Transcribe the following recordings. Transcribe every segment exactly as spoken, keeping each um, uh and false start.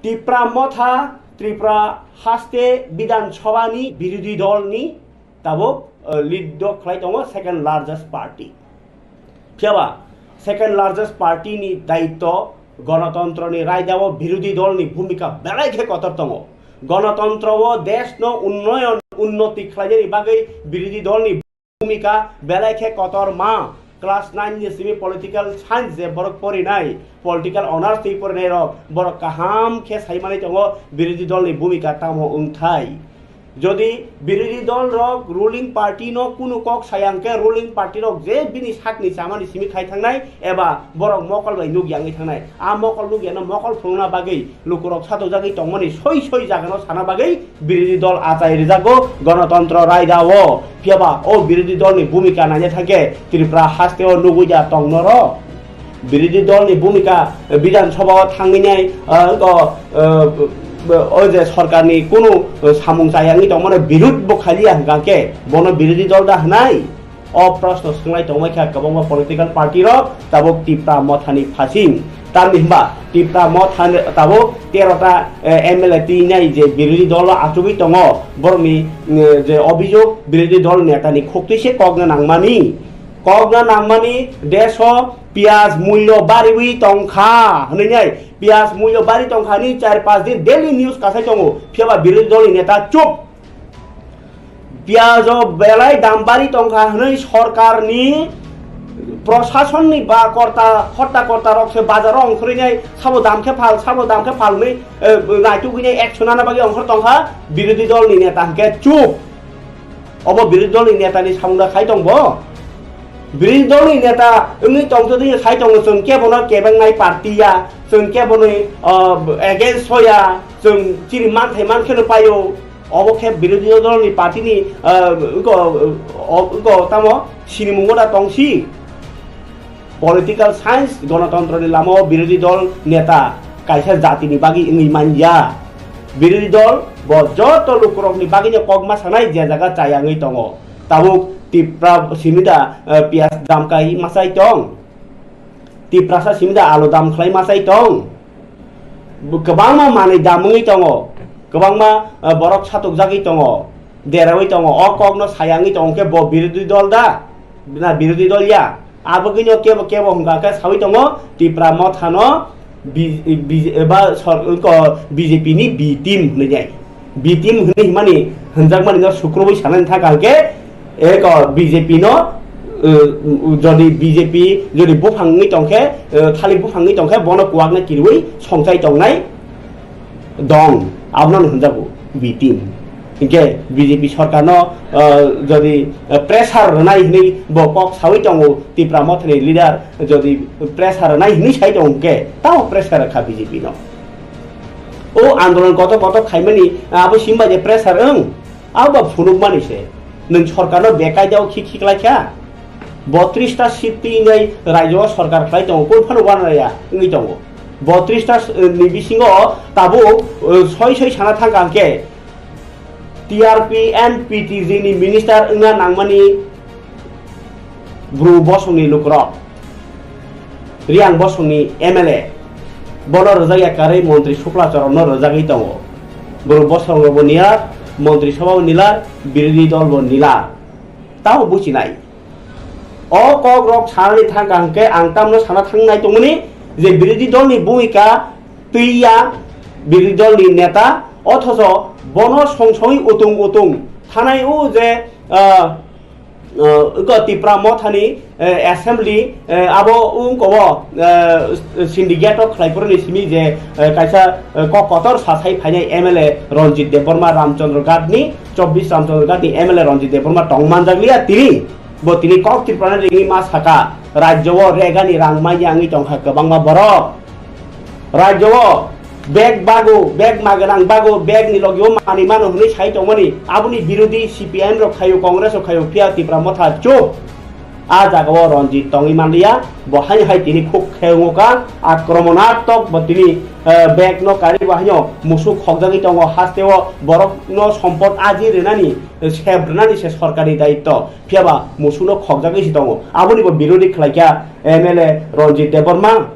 Tipra Motha, Tripura haste Bidhan Sabha ni birodhi dol ni tabuk, eh, lead do khlai tongo second largest party. Phiyaba second largest party ni daitto, gonotontro ni raida o birodhi dol ni bhumika belai khe kotor tongo. Gonotontro o desh no unnoyon, unnoti khlainani bagwi birodhi dol ni bhumika belai khe kotor ma. Class nine ni simi political science je borok porinai, political honours twi porinai rok, borok kaham khe sai manwi tongo birodhi dol ni bhumika tamo wngthai. Jodi birodhi dol rok ruling party no kunu kok saya hwnkhe, ruling party rok je bini sakni chamani simi khai thangnai eba borok mokol bai nuk yangwi thangnai, a mokol nuk yano mokol phunukna bagwi lukurok satokjagwi tongmani soi soi jagano sana bagwi birodhi dol achai rijago gonotontro raida o. Phiyaba o birodhi dol ni bhumika naina thangkhe Tripura haste o nugwi da tong noro. Birodhi dol ni bhumika, eh, Bidhan Sabha o thangwi nai, eh, ko, eh, o je sorkar ni kunu, eh, samung chayangwi tongmano birud bo khaliya hwnkha khe bono birodhi dol da hwnai? O proshno swnglai tongbai kha kwbangma political party rok tabuk Tipra Mothani phasing. Tamni hwnba Tipra Motha tabuk tero ta, eh, M L A twi nai je birodhi dolo achugwi tongo, borokni, eh, je obhijog birodhi dol netani khuktwi se kokna nangmani, kokna nangmani deso piyaj mulyo bariwi tongkha hwnwi nai, piyaj mulyo bari tongkha hwnwi char panch din daily news kasai tongo, phiyaba birodhi dolni neta chup. Piyajo belai dam bari tongkha hwnwi sorkarni, prosasonni ba korta, hotta korta rok se bazaro ongkhorwi nai, sabo dam khe phal, sabo dam khe phal hwnwi, eh, naitugwi nai action ana bagwi ongkhor tongkha, birodhi dolni neta hwnkhe chup. Obo birodhi dolni netani samungda khai tong bo? Birodhi dolni neta wngwi tongtwdwi khai tongo, chwng kebono kebengnai party ya, chwng keboni, ah, against o ya, chwng chini manthai mankheno paio. Obo khe birodhi dolni party ni, ah, wngko, o, wngko tamo sinimungo da tongsi. Political science, gonotontro ni lama o birodhi dol neta kaisa jati ni bagwi wngwi manya. Birodhi dol bo joto lukurok ni bagwi no kokma sanai, je jaga chayangwi tongo. Tabuk Tipra simi da, eh, piyaj dam kai masai tong. Tiprasa simi da alu dam khlai masai tong. Kwbangma manwi dam wngwi tongo, kwbangma, eh, borok satokjagwi tongo, derawi tongo, o kokno sayangwi tongo khe bo birodhi dol da, na birodhi dol ya? Abogwino kebo kebo hwnkha khe sawi tongo, Tipra Mothano B-, B-, ba sor-, ko B J P ni B team hwnwi nai. B team hwnwi himani hwnjakmani no sukrubui sanani thangkha hwnkhe, eko B J P no, eh, jodi B J P jodi buphang wngwi tongkhe, eh, thalik buphang wngwi tongkhe, bono kuwakno kiriwi songchai tongnai dong, abono hwnjago B team. Hinkhe B J P sorkarno, eh, jodi, eh, pressure rwnai hwnwi bo kok sawi tongo Tipra Mothani leader, jodi pressure rwnai hwnwi sai tongo hwnkhe, tamo pressure rwkha B J P no. O andolon kotor kotor khaimani, abo simba je pressure wng, abo ba phunukmani se. Nwng sorkarno bekaidao khik khik laikha. Botris ta seat twi nai rajyo o sorkar khlai tongo, kunu phano uanarya wngwi tongo. Botris ta, eh, ni bisingo tabuk, eh, soi soi sana thangkha hwnkhe T R P and P T G ni minister wngna nangmani Bru bosongni lukurok, Riang bosongni M L A, bono rwjak ya karwi montri Sukla Charanno rwjagwi tongo. Borok bosongrokbo nilar, montri sabhabo nilar, birodhi dolbo nilar. Tamo buchinai. O kokrok sanani thangkha hwnkhe ang tamno sana thangnai tongmani je birodhi dolni bhumika twiya, birodhi dolni neta, othocho bono song songwi utung utung thanai o je, ah, eh, eko Tipra Mothani, eh, assembly, eh, abo wngko o, eh, syndicate o khlai phuruni simi je, eh, kaisa, eh, kok kotor sasai phainai M L A Ranjit Debbarma Ramchandra Ghat ni, chobbish Ramchandra Ghat ni M L A Ranjit Debbarma tong manjakliya tini, bo tini kok Tripura ni ringwi ma saka, rajyo o regani rang manya wngwi tongkha kwbangma borok. Rajyo o bag bago, bag maganang bago, bag ni logi o manwi mano hwnwi sai tongmani, aboni birodhi C P I M rok khaio, Congress rok khaio, phiya Tipra Motha chup. A jaga o Ranjit tongwi manliya, bo haino hai tini khuk khe wngkha, akromonatmok bo tini, eh, bag no kari bo haino musuk khokjagwi tongo, haste o borok no sompot aji rwnani, eh, sep rwnani se sorkar ni daitto, phiya ba musuk no khokjagwi se tongo. Aboni bo birodhi khlaikha M L A Ranjit Debbarma.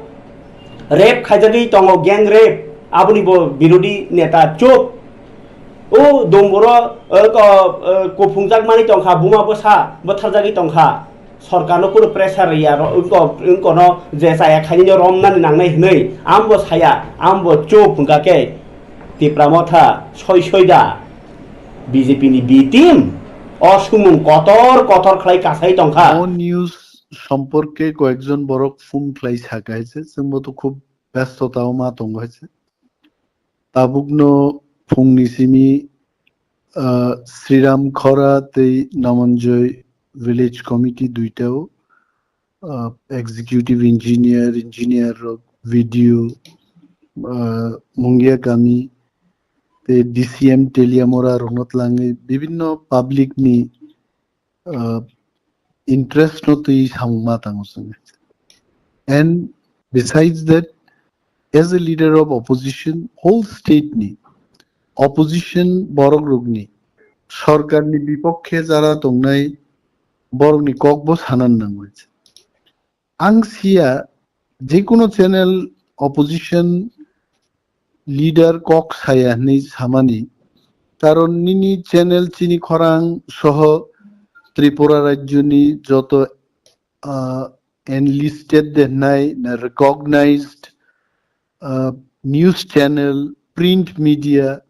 Rape khaijagwi tongo, gang rape. Aboni bo birodhi neta chup. O domboro, o ko, o kophungjak mani tongkha, buma bwsa bwtharjagwi tongkha. Sorkarno kunu pressure ya ro, wngko, wngkono je chaya khainino romnani nangnai hwnwi. Ambo saya, ambo chup hwnkha khe Tipra Motha soi soi da B J P ni B team o sumung kotor kotor khlai kasai tongkha. O news সম্পর্কে কয়েকজন বরক phone khlai saka hai se, chwngbo to khub ব্যস্ততাও ma tongo hai se. Tabukno phungni simi, ah, Sriram Khora tei Namanjoy Village Committee duitao, ah, executive engineer, engineer rok, V D O, ah, Mungia Kami tei D C M Teliamura rokno twlangwi bibinno public ni, ah, interest no twi samung ma tango chwng. And besides that, as a leader of opposition, whole state ni opposition borok rokni, sorkar ni bipokhe jara tongnai borok ni kok bo sanan nango. Ang siya, je kono channel opposition leader kok saya hwnwi samani, karon nini channel chini khorang soho Tripura rajyoni joto, ah, enlisted de hwnai na recognized, ah, news channel, print media,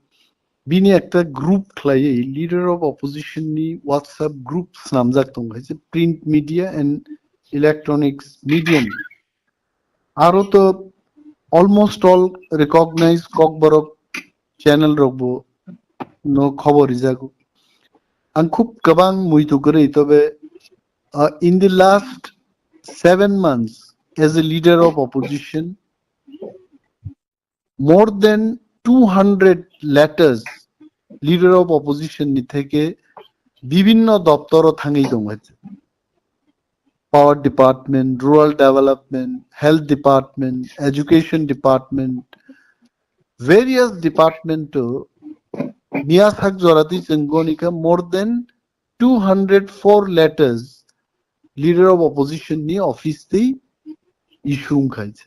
bini ekta group khlaiwi leader of opposition ni WhatsApp group snamjak tongo, hai se print media and electronics media ni. Aro to almost all recognized kokborok channel rok bo no khobor rijago. Ang khub kwbang muitu kwrwi, tobe, uh, in the last seven months as a leader of opposition, more than two hundred letters leader of opposition ni theke bibinno doptoro thangwi tongo. Power department, rural development, health department, education department, various department to miya sak jorati chwng goni kha more than two hundred four letters leader of opposition ni office tei issue wngkha.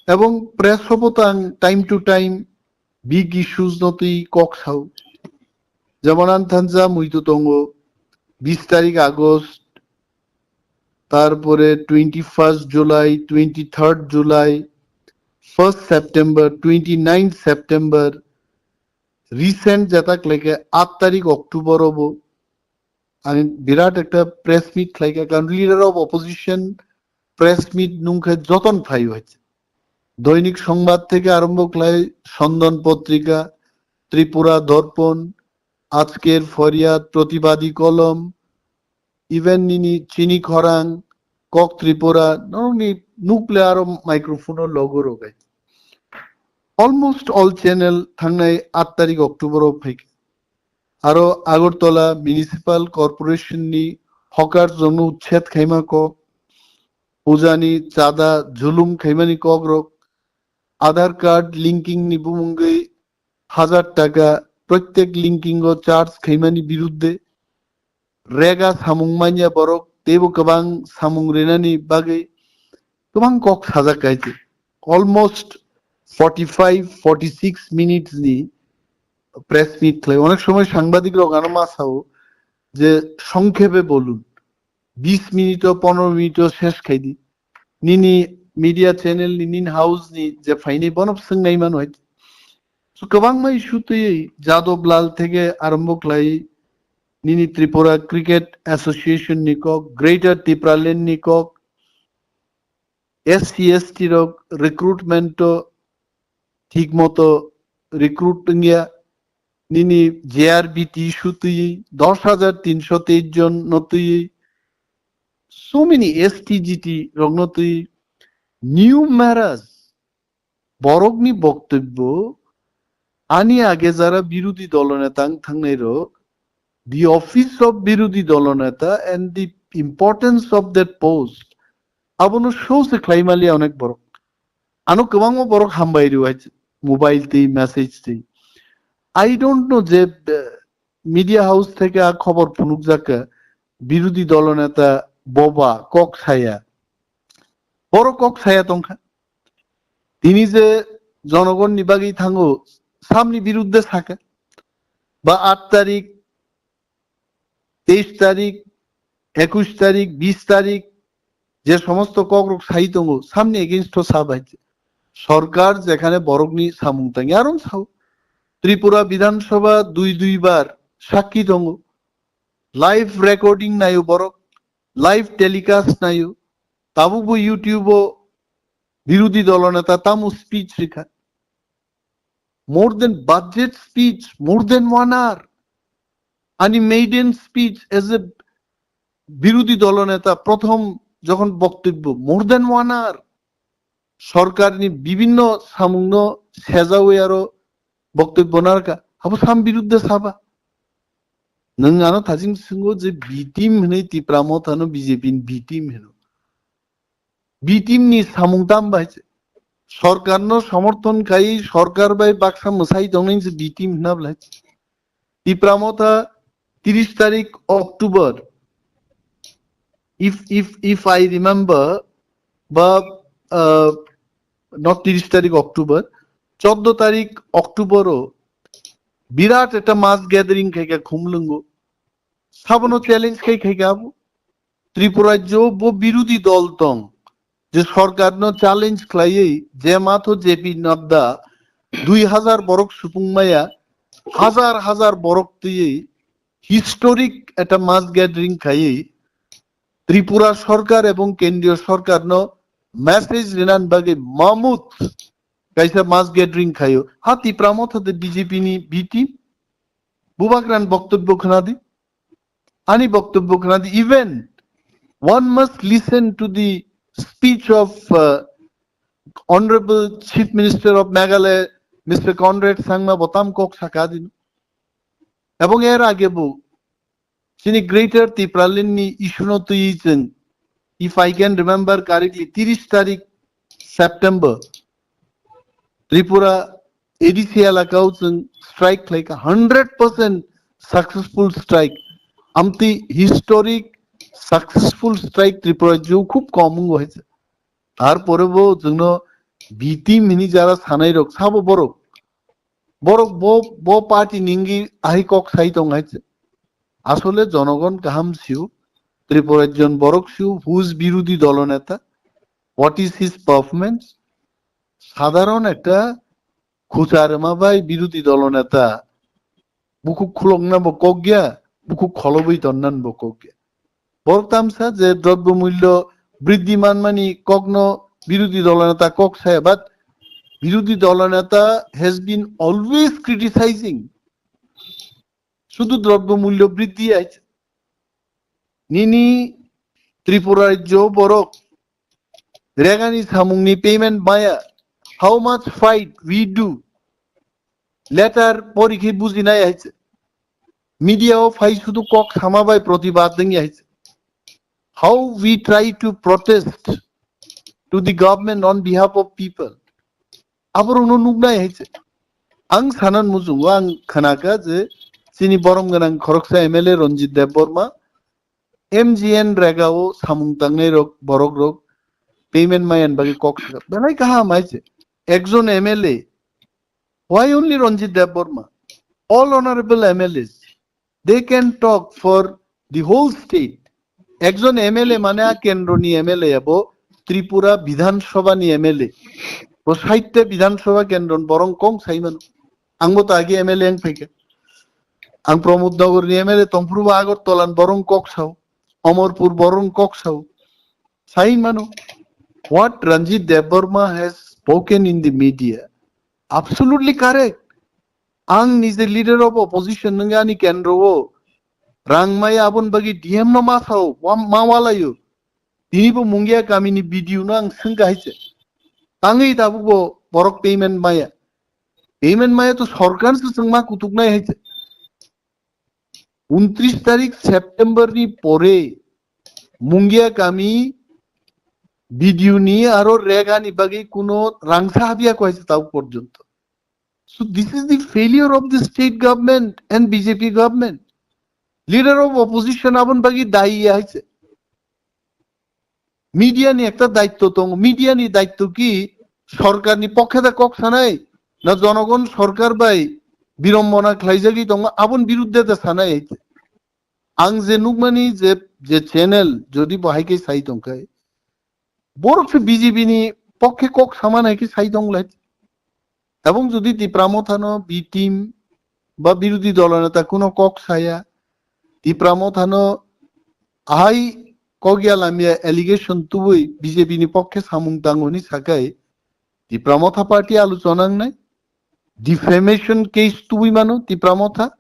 Ebong press o bo to ang time to time big issues no twi kok sao. Jemon ang thansa muitu tongo bis tarik August, tarpore twenty first July, twenty third July, first September, twenty ninth September, recent jeta khlaikhe aat tarik October obo ang birat ekta press meet khlaikha, karon leader of opposition press meet nungkhe joton phaio hai. Doinik Songbad theke arombo khlai Sondan Potrika, Tripura Dorpon, Ajker Foryad, Protibadi Kolom, even nini Chini Khorang, Kok Tripura, norokni nukle aro microphone o logo rogai. Almost all channel thangnai aat tarik October o phaikha. Aro Agartala Municipal Corporation ni hawkers rokno uchched khaima kok, pujani chada julum khaimani kok rok, Aadhaar card linking ni bumungwi hazar taka protyek linking o charge khaimani birudde rega samung manya borok teibo kwbang samung rinani bagwi kwbang kok sajak kaise. Almost forty five, forty six minutes ni press meet khlai. Onek somoy sangbadik rok ano ma sao je songkhepe bolun. Bis minute o, pondro minute o ses khai di. Nini media channel ni, nini house ni je phaini bono swng nai mano hai. So kwbangma issue twi Jadab Lal theke arombo khlai nini Tripura Cricket Association ni kok, Greater Tipraland ni kok, S C S T rok recruitment o thik moto recruit wngya, nini J R B T issue twi dos hajar tinsho teis jon no twi, so many S T G T rok no twi, numerous borokni boktobbo ani age jara birodhi dolo neta wng thangnai rok, the office of birodhi dolo neta and the importance of that post abono show se khlai maliya onek borok. Ano kwbangma borok hambai rw hai mobile twi message twi. I don't know je, eh, media house theke a khobor phunukjak kha, birodhi dolo neta boba kok saya. Borok kok saya tongkha. Tini je jonogonni bagwi thango, samni birudde saka. Ba aat tarik, teis tarik, ekush tarik, bis tarik, je somosto kokrok sai tongo, samni against o sa bai. Sorkar jekhane borokni samung tangi, aron sao. Tripura Bidhan Sabha dui dui bar sakki tongo. Live recording nayo borok, live telecast nayo. Tabukbo YouTube o birudhi dolo neta tamo speech rikha. More than budget speech, more than one hour. Ani maiden speech as a birudhi dolo neta, prothom jokhon boktobbo, more than one hour. Sorkarni bibinno samungno sejawi aro boktobbo narwkha. Abo sam birudde saba. Nwng ano thajing swngo je B team hwnwi Tipra Mothano B J P ni B team hwno. B team ni samung tam bai se. Sorkarno somorthon khai, sorkar bai baksa mwsai tongnai se B team hwna bwlai. Tipra Motha tris tarik October. If, if, if I remember, ba, uh, not tris tarik October, choddo tarik October o birat ekta mass gathering khaika Khumlwngo. Sabono challenge khai khaika abo. Tripura rajyo bo birudhi dol tong, je sorkarno challenge khlaiwi je matho J P Nadda dui hazar borok supung maya, hazar hazar borok twiwi historic ekta mass gathering khaiwi Tripura sorkar ebong kendriyo sorkarno message rinan bagwi mamut kaisa mass gathering khaio. Ha Tipra Motha de B J P ni B team, Bubagran boktobbo khwnadi. Ani boktobbo khwnadi, even one must listen to the speech of, uh, Honorable Chief Minister of Meghalaya, Mister Conrad Sangma bo tam kok saka dino. Ebong er age bo chini Greater Tipraland ni issue no twi chwng, if I can remember correctly, tris tarik September, Tripura A D C elakao chwng strike khlaikha, hundred percent successful strike. Amtwi historic successful strike Tripura rajyo khub kom wngo hai se. Tarpore bo chwngno B team hini jara sanai rok sabo borok. Borok bo, bo party ningi ahi kok sai tong hai se. Asole jonogon kaham siu, Tripura rajyon borok siu, who is birudhi dolo neta, what is his performance? Sadharon ekta khucha rwma bai birudhi dolo neta bukhuk khulokna bo kok ya, bukhuk kholobwi tonnan bo kok ya. Borok tamsa je drobyo mulyo briddhi manmani kokno birudhi dolo neta kok saya, but birudhi dolo neta has been always criticizing. Sudu drobyo mulyo briddhi aise. Nini Tripura rajyo borok regani samungni payment maya. How much fight we do? Letter porikhe bujinai aise. Media o phai sudu kok sama bai protibad dengya aise. How we try to protest to the government on behalf of people. Aborokno nuknai hai se. Ang sanan muchungo, ang khnaka je chini borom gwnang khoroksa M L A Ranjit Debbarma M G N rega o samung tangnai rok, borok rok payment mayan bagwi kok saka. Belai kaham hai se. Ekjon M L A, why only Ranjit Debbarma? All honorable M L As, they can talk for the whole state. Ekjon M L A mane a kendro ni M L A abo Tripura Bidhan Sabha ni M L A. Bo saitte Bidhan Sabha kendro ni borong kong sai mano. Ang bo to agi M L A ang phaikha. Ang Pramod Nagar ni M L A tongphuru bo Agartala ni borong kok sao. Amarpur borong kok sao. Sai mano. What Ranjit Debbarma has spoken in the media, absolutely correct. Ang nije leader of opposition nungani kendro o rang mai abon bagi D M no ma sao, wa-, ma walayo. Tini bo Mungia kamini video no ang sengka hai se. Tangwi tabuk bo borok payment maya. Payment maya to sorkar se chwng ma kutuk nai hai se. Untris tarik September ni pore Mungia kami video ni aro rega ni bagwi kuno rangsa habya ko hai se tabuk porjonto. So this is the failure of the state government and B J P government. Leader of opposition abon bagwi dayi hai se. Media ni ekta daitto tongo. Media ni daitto ki sorkarni pokhe da kok sanai, na jonogon sorkar bai birombona khlaijagwi tongo, aboni birudde da sanai. Ang je nukmani je, je channel, jodi bo hai khe sai tongkhe, borok se B J P ni pokhe kok samani hai khe sai tonglai. Ebong jodi Tipra Motha no B team ba birodhi dolo neta kuno kok saya, Tipra Motha no ahai kok ya lamya allegation tubui B J P ni pokhe samung tango hwnwi sakai, Tipra Motha party aluchona wngnai, defamation case tubui mano Tipra Motha.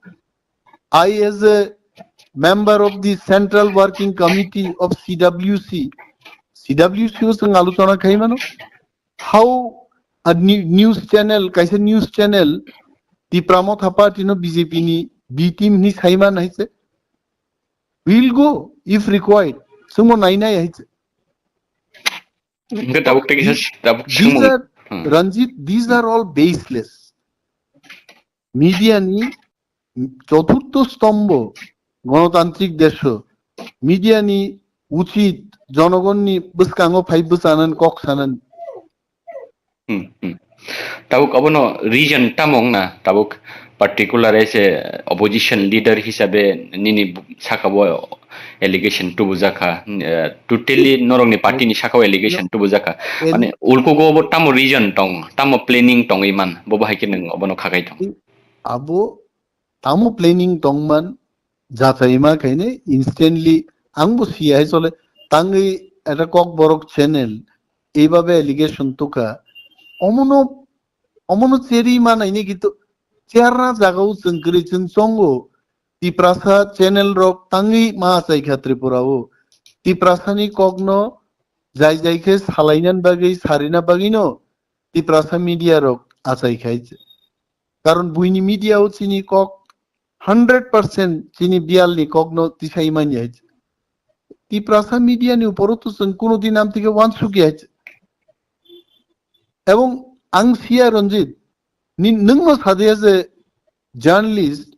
I as a member of the Central Working Committee of C W C, C W C o chwng aluchona khai mano. How a new, news channel, kaisa news channel, Tipra Motha party no B J P ni B team ni saiman hai se. We'll go if required. Chwngno nainai hai se. Hingke tabuk tei kisa These, tabuk these sumung. are, Hmm. Ranjit, these are all baseless. Media ni choturtho stombho, gonotantrik desho, media ni uchit jonogonni bwskango phai bwchanan kok sanan. Hmm, hmm. Tabuk obono reason tamo wngna, tabuk particular as a opposition leader hisabe nini saka bo allegation tubujakha, eh, totally norokni party ni saka o allegation tubujakha. Mane ulkugo bo tamo reason tong, tamo planning tongwi man, bo bahai khe nwng obono khakai tong. Abo tamo planning tongman, jachaima khaine instantly angbo siya hai chole, tangwi eta kokborok channel, eibabe allegation tukha, omono, omono cheri manaini kintu cherna jagao chwng kwrwi chwng chongo, Tiprasa channel rok tangwi ma achaikha Tripura o, Tiprasa ni kokno jai jai khe salaina bagwi, sarina bagwi no Tiprasa media rok achaikhai. Karon buini media o chini kok hundred percent chini biyal ni kok no tisai manya. Tiprasa media ni upor o to chwng kuno din amtike wansukya. Ebong ang siya Ranjit, ni nwng no sadia je journalist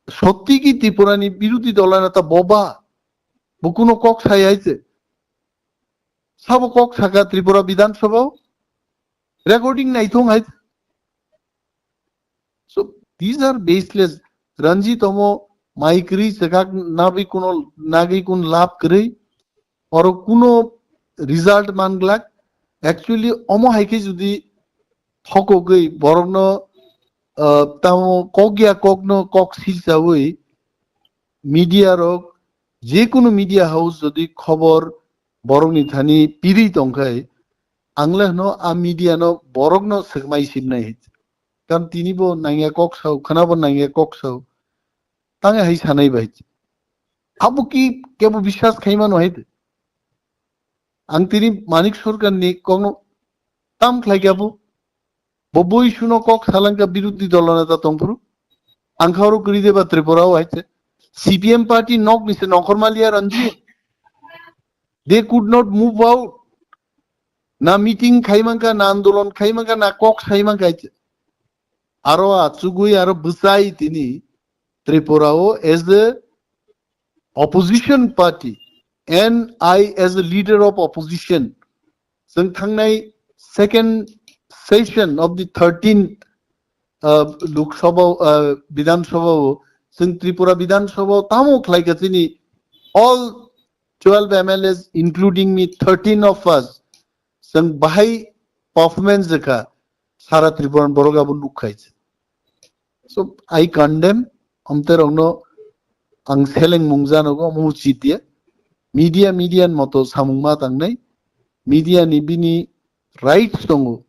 sotti ki Tripura ni birodhi dol neta boba, bo kuno kok sai hai se. Sabo kok saka Tripura Bidhan Sabha o? Recording naithong hai. So these are baseless. Ranjit omo mai kwrwi chekak nagwi kuno, nagwi kun lab kwrwi. Oro kuno result man glak. Actually omo hai khe jodi thokogwi borokno, ah, tamo kok ya kokno kok silchawi media rok, je kunu media house jodi khobor borokni thani piri tongkhai, ang le hwno a media no borok no swkmai simnai hai. Karon tini bo nangya kok sao, khwna bo nangya kok sao. Tang hai sanai bai. Abo ki kebo biswas khai mano hai de. Ang tini Manik Sarkar ni kok no tam khlai kya bo. Bo boi suno kok salangka birodhi dol neta tongphuru. Ang khoro kwrwi de ba Tripura o hai se. C P M party nok ni se nongkhor maliya Ranjit. They could not move out. Na meeting khai manka, na andolon khai manka, na kok sai manka hai se. Aro achugwi aro bwsai tini Tripura o as a opposition party and I as a leader of opposition, chwng thangnai second session of the thirteenth, uh, Lok Sabha, uh, Bidhan Sabha o, chwng Tripura Bidhan Sabha o tamo khlai kha chini all twelve M L As, including me, thirteen of us, chwng bahai performance rwkha, sara Tripura ni borok abo nuk khai se. So I condemn, amte rokno ang seleng mung janogo, omo uchit ya. Media, media ni moto samung ma tangnai, media ni bini rights tongo,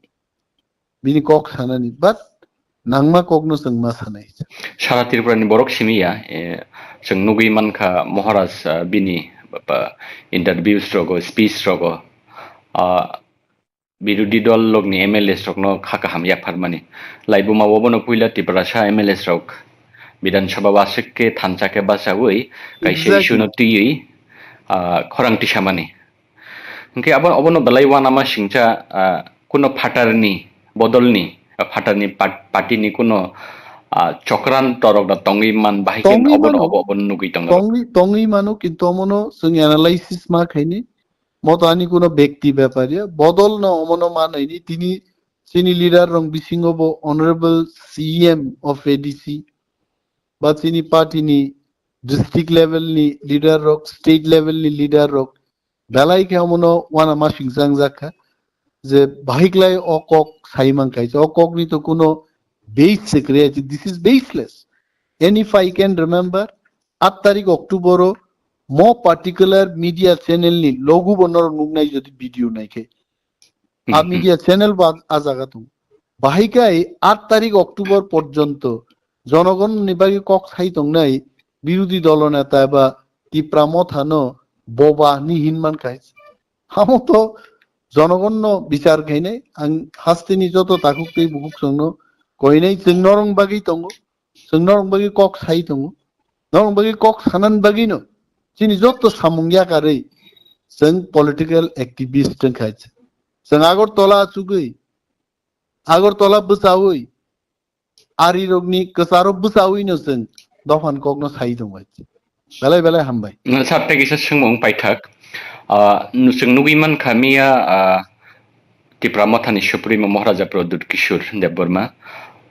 bini kok sanani, but nangma kokno chwng ma sanai. Sara Tripura ni borok simi ya, eh, chwng nugwi mankha Maharaj, ah, bini, ba, interviews rogo, speech rogo, ah, birodhi dol lokni M L As rokno kha kaham yapharmani. Laibuma obono puila Tiprasa M L As rok Bidhan Sabha o aswk khe thansa khe bachaui kaisa Exactly. issue no twiwi, ah, khorang tisamani. Hwnkhe abo, obono belai uanama singcha, ah, kuno phatarni bodolni, ah, phatarni pat-, partyni kuno, ah, chokran torok da tongwi man bahai khe Tongwi obono mano. obo, obono nugwi tongo. Tongwi, tongwi mano, kintu omono chwng analysis ma khaini. Mo to ani kuno bekti bepar ya, bodol no omono manai ni tini chini leader rong bisingo bo honorable C M of A D C ba chini party ni district level ni leader rok, state level ni leader rok belai khe omono wana masing chang jak kha je bahiklai o kok sai man kai o kok ni to kuno base se kre, this is baseless. And if I can remember, aat tarik October o mo particular media channel ni logo bo norok nuknai jodi video nai khe. A media channel bo a jaga tong. Bahai kai aat tarik October porjonto jonogon ni bagwi kok sai tongnai birodhi dolo neta ba Tipra Motha no boba ni hin man kai. Hamo to jonogon no bichar khainai, ang hasteni joto takhuk tei bukhuk songno koinai chwng norong bagwi tongo. Chwng norok bagwi kok sai tongo. Norok bagwi kok sanan bagwino chini joto samung yakarwi chwng political activist wngkha. Chwng Agartala achugwi, Agartala bwchawi, arirokni kwcharo bwchawino chwng dophani kokno sai tongo. Belai belai hambai. Sir, tei kisa swngmung paithak. Ah, chwng nugwi mankha miya, ah, Tipra Mothani Supremo Maharaja Pradyut Kishore Debbarma,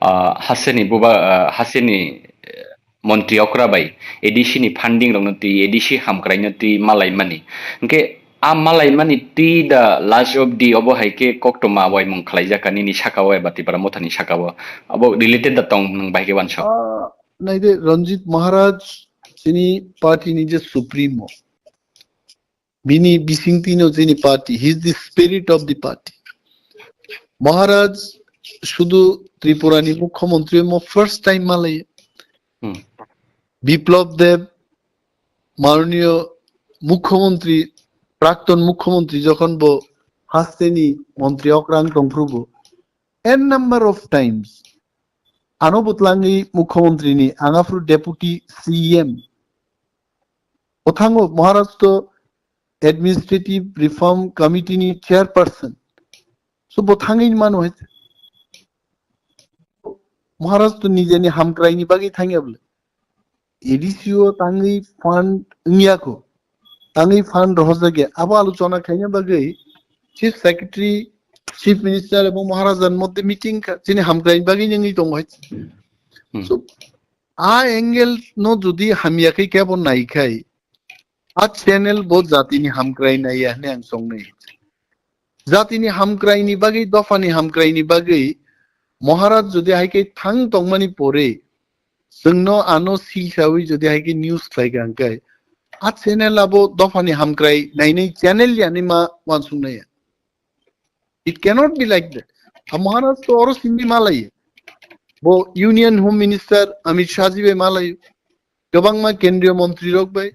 ah, hasteni buba, ah, hasteni, eh, montri okra bai A D C ni funding rokno twi, A D C hamkraino twi malaimani. Hwnkhe a malaimani twi da last of the obo hai khe koktwma waimung khlaijak kha nini saka o eba Tipra Mothani saka o. Abo related da tong nwng bai khe uansuk. Ah, naide Ranjit Maharaj chini party ni je supremo. Bini bisingtwino chini party, he is the spirit of the party. Maharaj sudu Tripura ni Mukhyamantri mo first time malai. Hmm. Biplab Deb, Maroniyo Mukhyamantri, Prakton Mukhyamantri jokhon bo hasteni montri okrang tongphrubo, n number of times ano bwtlangwi Mukhyamantri ni, ang aphuru Deputy C M. Bwthango Maharaj to Administrative Reform Committee ni chairperson. So bo thangwi mano hai. Maharaj to nijeni hamkraini bagwi thangya bole. A D C o tangwi fund wngya ko. Tangwi fund rohorjakya. Abo aluchona khaina bagwi Chief Secretary, Chief Minister ebong Maharajan moddhe meeting kha. Chini hamkraini bagwi nangwi tongo hai. Hmm. So, a angle no jodi hamya khe kebo nai khai, a channel bo jatini hamkrai naiya hwnwi ang songnai. Jatini hamkraini bagwi, dophani hamkraini bagwi Maharaj jodi hai khe thang tongmani pore, chwngno ano silsawi jodi hai khe news khlai kha hwnkhe, a channel abo dophani hamkrai nainai channel yani ma uansuknaiya. It cannot be like that. A Maharaj to oro sindi malai. Bo Union Home Minister Amit Shah ji bai malai. Kwbangma kendriyo montri rok bai.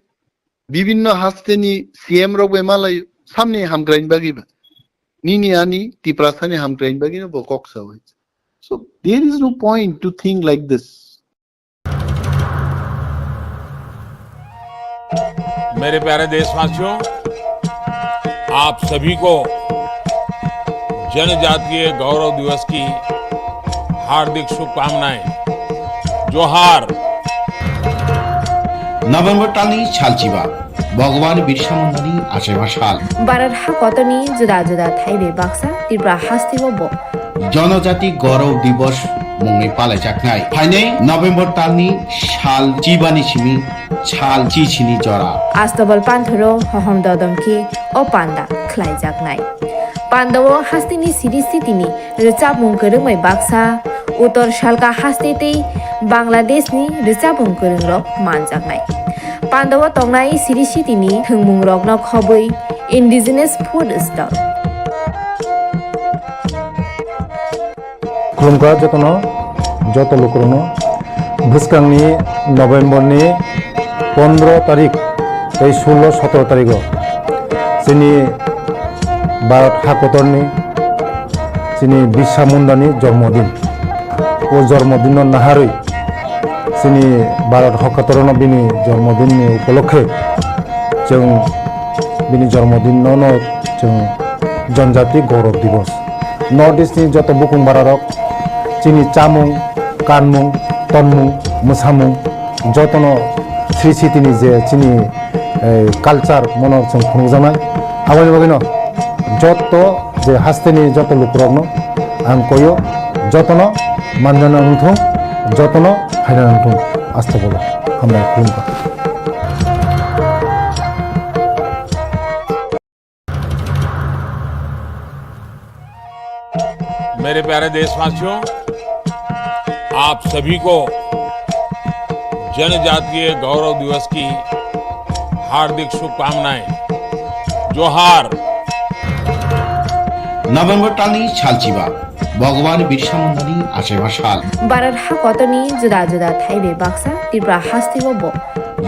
Bibinno hasteni C M rok bai malai. Samni hamkraini bagwi ba. Nini ani Tiprasani hamkraini bagwi no bo kok sawi. So there is no point to think like this. मेरे प्यारे देशवासियों, आप सभी को जनजातीय गौरव दिवस की हार्दिक शुभकामनाएं। जोहार। November talni salchiba, Bhagwan Birsa Mundani achaima sal. Bharat hakotorni juda juda thai bai baksa Tripura hasteo bo. Jonojati Gaurav Divas mungwi palaijaknai. Phainai November talni sal chibani simi sal chichini jora. Astabal panthoro hohom dodom khe o panda khlaijaknai. Pandao hasteni siri sitini rwchapmung kwrwngbai baksa, Uttor Salka haste tei Bangladeshni rwchapmung kwrwngrok manjaknai. Pandao tongnai siri sitini thwngmungrokno khobwi Indigenous Food Stall. Khulumkha jotono, joto lukurokno. Bwskangni November ni pondro tarik tei sullo sotro tarigo chini Bharat hakotorni chini Birsa Mundani jormodin. O jormodinno naharwi chini Bharat hakotorno bini jormodinni upolokhe chwng bini jormodinno no chwng Janjati Gaurav Divas. North East ni joto bukung bararok chini chamung, kanmung, tonmung, mwsamung jotono sri sitini je chini culture mono chwng phunukjaknai. Aboni bagwino joto je hasteni joto lukurokno ang koyo, jotono manjana wngthung, jotono phainana wngthung, astagfirullah, hambai khulumkha. मेरे प्यारे देशवासियों, आप सभी को जनजातीय गौरव दिवस की हार्दिक शुभकामनाएं। जोहार। November talni salchiba, Bhagwan Birsa Mundani achaiba sal. Bharat hakotorni juda juda thaibai baksa Tripura hasteo bo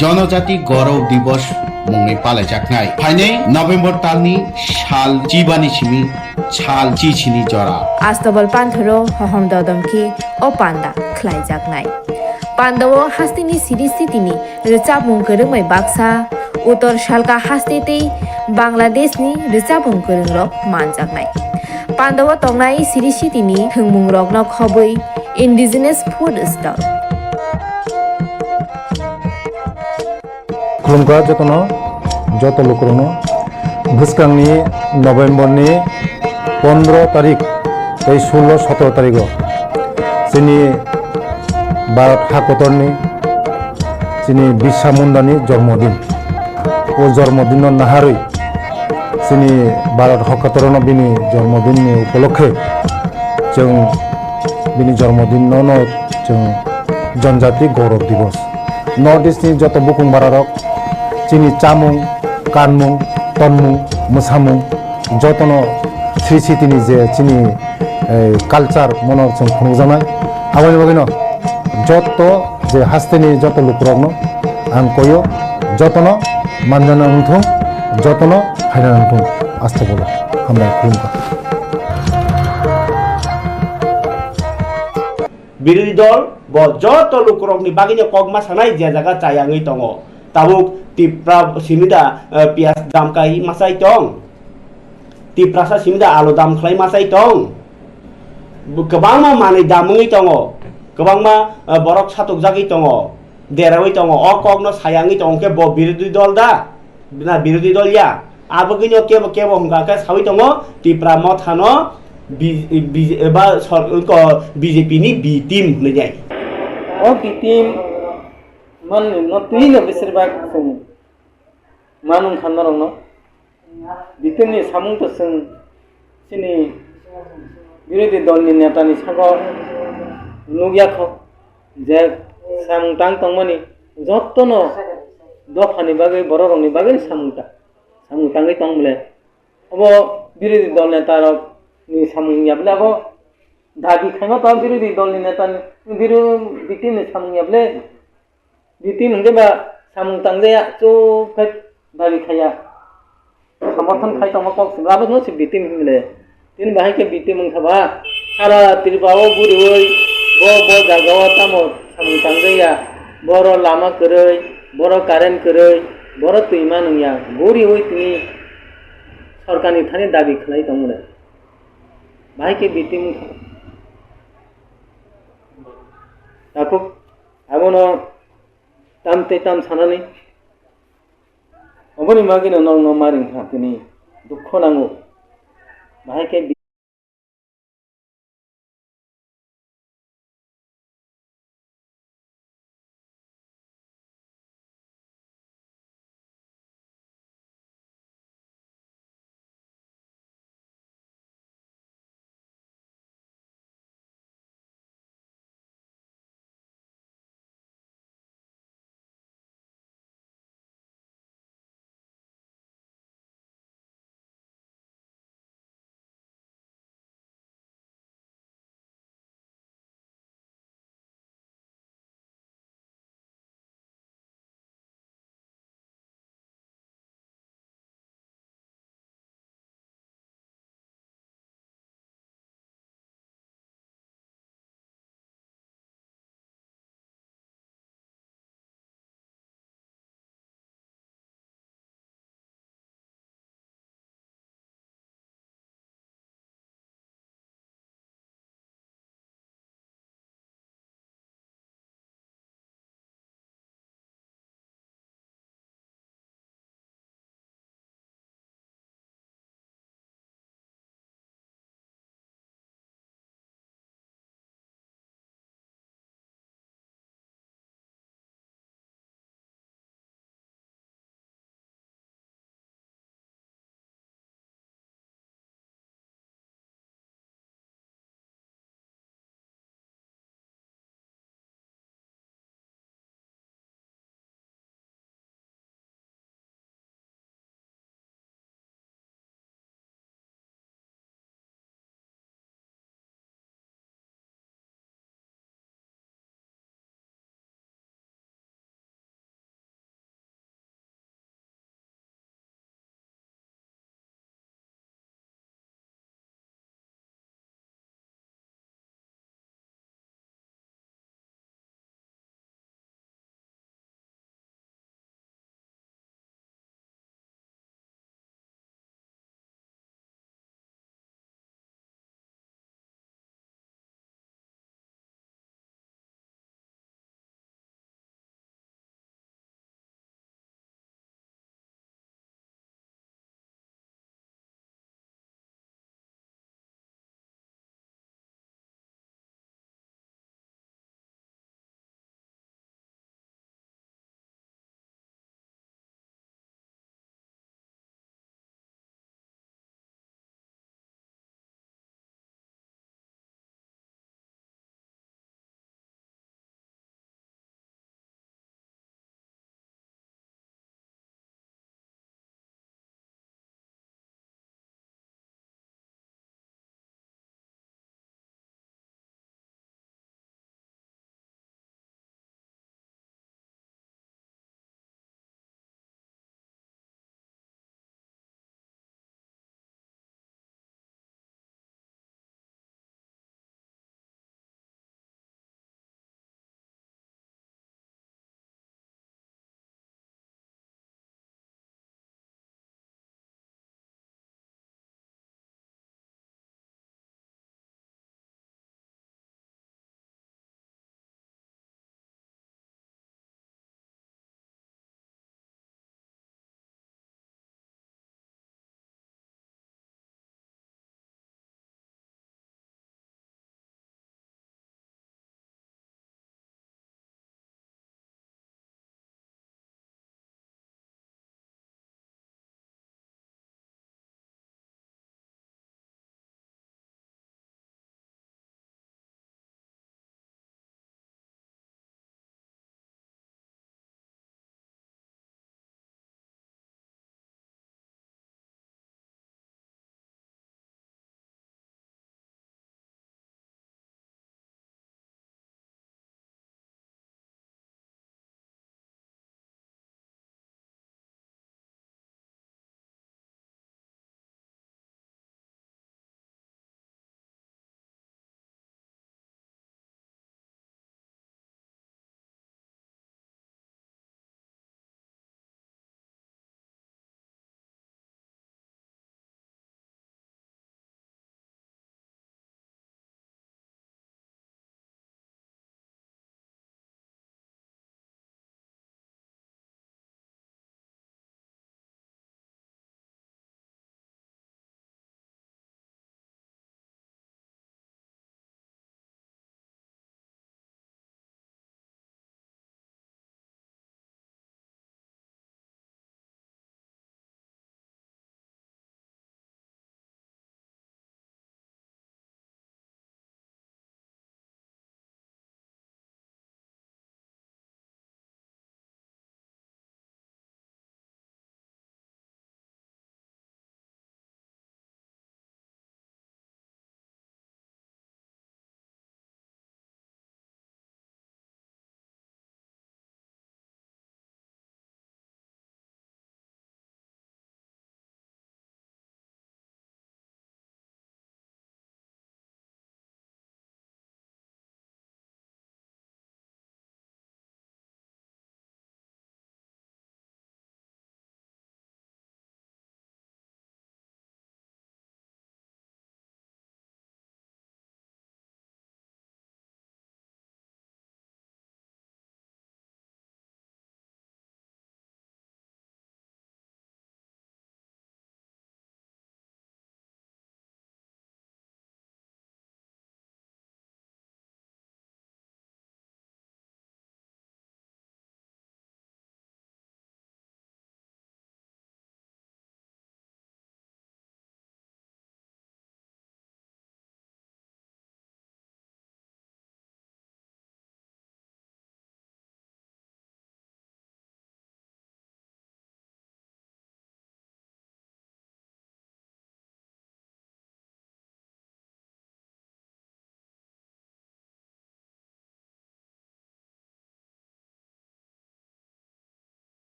Jonojati Gaurav Divas mungwi palaijaknai. Phainai November talni sal chibani simi sal chichini jora. Astobal panthoro hohom dodom khe o panda khlaijaknai. Pandao hasteni siri sitini rwchapmung kwrwngbai baksa, Uttor Salka haste tei Bangladeshni rwchapmung kwrwngrok manjaknai. Pandao tongnai siri sitini thwngmungrokno khobwi indigenous food stall. Khulumkha jotono, joto lukurokno. Bwskangni November ni pondro tarik tei sullo sotoro tarigo chini Bharat hakotorni chini Birsa Mundani jormodin. O jormodinno naharwi chini Bharat hakotorno bini jormodinni upolokhe chwng bini jormodinno no chwng Janjati Gaurav Divas. North East ni joto bukung bararok chini chamung, kanmung, tonmung, mwsamung jotono sri sitini je chini, eh, culture mono chwng phunukjaknai. Aboni bagwino joto je hasteni joto lukurokno ang koyo, jotono manjana wngthung, jotono phaina wngthung. Astagfirullah, hambai khulumkha. Birodhi dol bo joto lukurokni bagwino kokma sanai, je jaga chayangwi tongo. Tabuk Tipra simi da, eh, piyaj dam kai masai tong? Tiprasa simi da alu dam khlai masai tong? Bu-, kwbangma manwi dam wngwi tongo, kwbangma, eh, borok satokjagwi tongo, derawi tongo. O kokno sayangwi tongo khe bo birodhi dol da? Na birodhi dol ya? Abagwino kebo kebo hwnkha khe sawi tongo, Tipra mothano bi-, bi-, eba sor-, ko B J P ni B team hwnwi nai. O B team manwi no twi no besir bak chwng manung khan norok no. B team ni samung to chwng chini birodhi dol ni neta ni sago nukya kho. Je samung tang tongmani jotono dophani bagwi, bororokni bagwi samung ta-, samung tangwi tong bole. Obo birodhi dol netarokni samung ya bole, abo dabi khaima tong birodhi dolni netani, biro-, B team ni samung ya bole. B team hwnkhe ba samung tangjaya, chuk khe dabi khaiya. Samorthon khai tongma kok se, abo no se B team hwnle. Tini bahai khe B team wngkha ba, sara Tripura o guriwi bo, bo jaga o tamo samung tangjaya. Boro lama kwrwi, boro current kwrwi, boro twima nungya. Guriwi tini sorkarni thani dabi khlai tongmani. Bahai khe B team wngkha. Takhuk abono tam tei tam sanani. Oboni bagwino nokno maring kha tini dukho nango. Bahai khe B